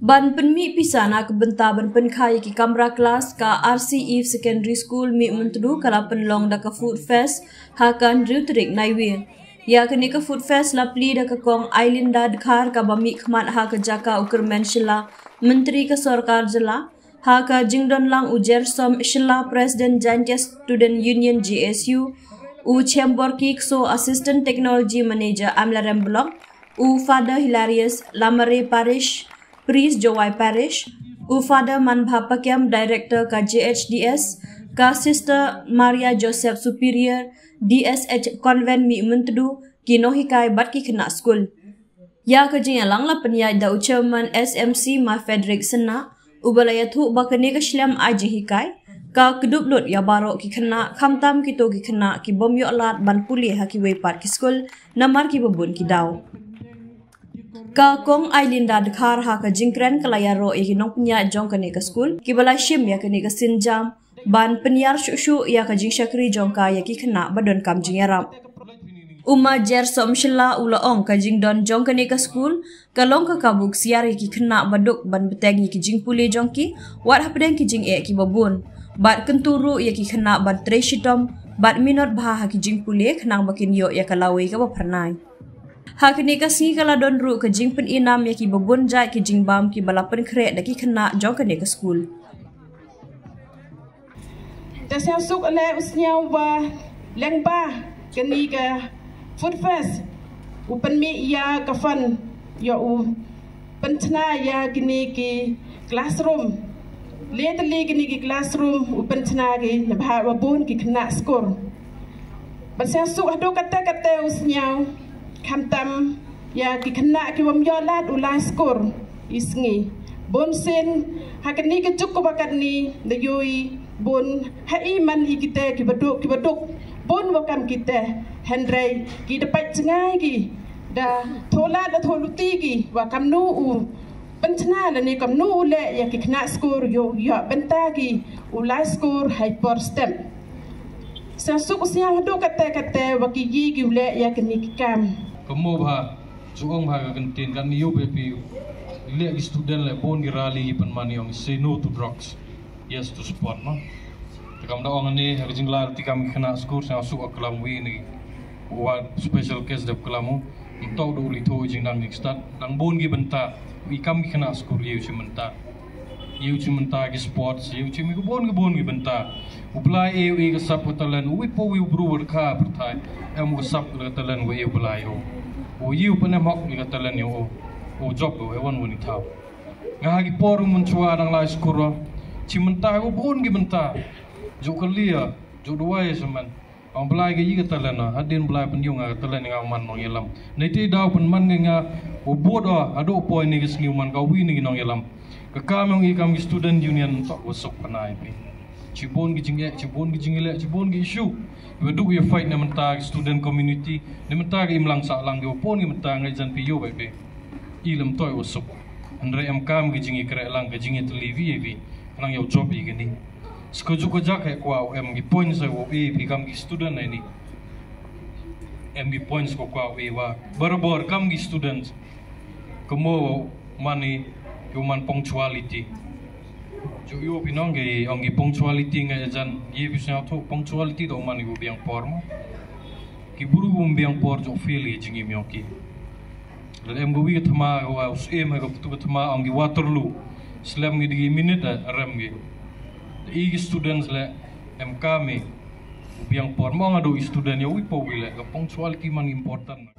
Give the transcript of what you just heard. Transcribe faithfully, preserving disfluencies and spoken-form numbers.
Ban pynmih pisa na ka bynta ban pynkha ïa ki kamra klas, ka R C Eve Secondary School Mihmyntdu ka la pynlong da ka Food Fest ha ka hynriew tarik Naiwieng. Ïa kane ka Food Fest la plie da ka Kong Ailinda Dkhar kaba mihkhmat ha ka jaka u Kyrmen Shylla, Myntri ka Sorkar Jylla, ha ka jingdon lang u Jersom Shylla, President Jaintia Student Union J S U, u Chemborki Kso, Assistant Technology Manager, Amlarem Block, u Father Hilarius Lamare, Parish Priest, Jowai Parish, u Father Manbha Pakem, Director ka J H D S, ka Sister Maria Joseph, Superior D S H Convent Mihmyntdu, ki nonghikai bad ki khynnah skul. Ïa ka jingïalang la pynïaid da u Chairman S M C Ma Frederick Synnah, uba la ïathuh ba kane ka shlem ai jinghikai ka kdup lut ïa baroh ki khynnah, khamtam kito ki khynnah ki bym ïoh lad ban pule ha kiwei pat ki skul namar kiba bun ki daw. Ka Kong Ailinda Dkhar ha ka jingkren ka la ïaroh ïa ki nongpynïaid jong kane ka skul kiba la shim ïa kane ka sienjam ban pynïar shuh shuh ïa ka jingshakri jong ka ïa ki khynnah ba donkam jingïarap. U Ma Jersom Shylla u la ong ka jingdon jong kane ka skul ka long ka kabu ksiar ïa ki khynnah ba duk ban bteng ïa ki jingpule jong ki, wat hapdeng ki jingeh kiba bun. Bad kyntu ruh ïa ki khynnah ban trei shitom bad minot bha ha ki jingpule khnang ba kin ïoh ïa ka lawei kaba phyrnai. Ha kane ka sngi ka la don ruh ka jingpyni nam ïa kiba bun jait ki jingbam kiba la pynkhreh da ki khynnah jong kane ka skul. Te sngewsuk ale u sngew ba lyngba kane ka Food Fest u pynmih ïa ka fund ïa u pynchna ïa kine ki classroom. Le tylli kine ki classroom u pynchna ki na bha ba bun ki khynnah skul. Ban sngewsuk haduh katta katta u sngew khamtam ïa ki khynnah ki bym ïoh lad u lai skul i sngi. Bun sien ha kane ka juk kaba katne da ïohi bun ha i man i kita kiba duk kiba duk bun ba kam kita, hynrei ki da pait jngai ki da thoh lad da thoh luti ki ba kamnu u pynchna lane kamnu u leh ïa ki khynnah skul ïoh ïoh bynta ki u lai skul ha i por step. Sngewsuk u sngew haduh katta katta ba ki ïa ki u leh ïa kine ki kam. Ka mo bha, ju ong bha ka kyntien kan ïoh ba phi leh ki student leh bun ki rally ki pynman ïong say no to drugs, yes to sport, no. Te kam da ong ne ha ka jinglai te kam ki khynnah skul sngewsuk ka klam wi ne. Wa special case dep klam u. Ym tau da u li tho jingnang jingstad. Dang bun ki bynta. I kam ki khynnah skul ïa u shi mynta. Ïa u shi mynta ki sports, ïa u shi mynta ki bun ki bun ki bynta. U Blai e u e ka sap ka talent, u wi po wi u bru wa ka pyrthai. Em u ka sap ka talent wa e u Blai o. U ïa u pynem hok ka talent ïa u. U job u e wan wan i thaw. Nga ha ki por u mun chwa dang lai skul. Shi mynta u bun ki bynta. Ju ka lia, ju duwai semen. Ong Blai ka ïa ka talent na, hadien Blai pynïong nga ka talent nga man nongïalam. Nei te daw pynman nga nga u bud o, haduh poi ni ka sngi u man ka wi ni nongïalam. Ka kam ïong i kam ki student union tok wa suk pynai pi. Chibun ki jingeh, chibun ki jingileh, chibun ki issue. Wa duk ïa fight ne mynta ki student community, ne mynta ki imlang sahlang ki wa pun ki mynta ngai jan pi ïoh bai pi. I lem toi wa suk. Hynrei em kam ki jingïakreh lang ki jingïatylli wi wi. Nang ïa u job i kini. Sko juk ko jak he kwah em ki points he wo e phi kam ki student he ni. Em ki points ko kwah e wa barabor kam ki student. Kamo mani ki man punctuality. Ju yu phi nong ki ong ki punctuality nga jan ye phi sñiaw thu punctuality do mani ko biang por mo. Ki bru ko biang por ju feel ki jingim yong ki. Lada em ka wi ka thma ka wa u Syiem ha ka putu ka thma ong ki Waterloo. Slem ki digi minute eh, rem ki. Da i ki students le em kami. U biang por mo nga do i student ya wi po wi le ka punctuality man important.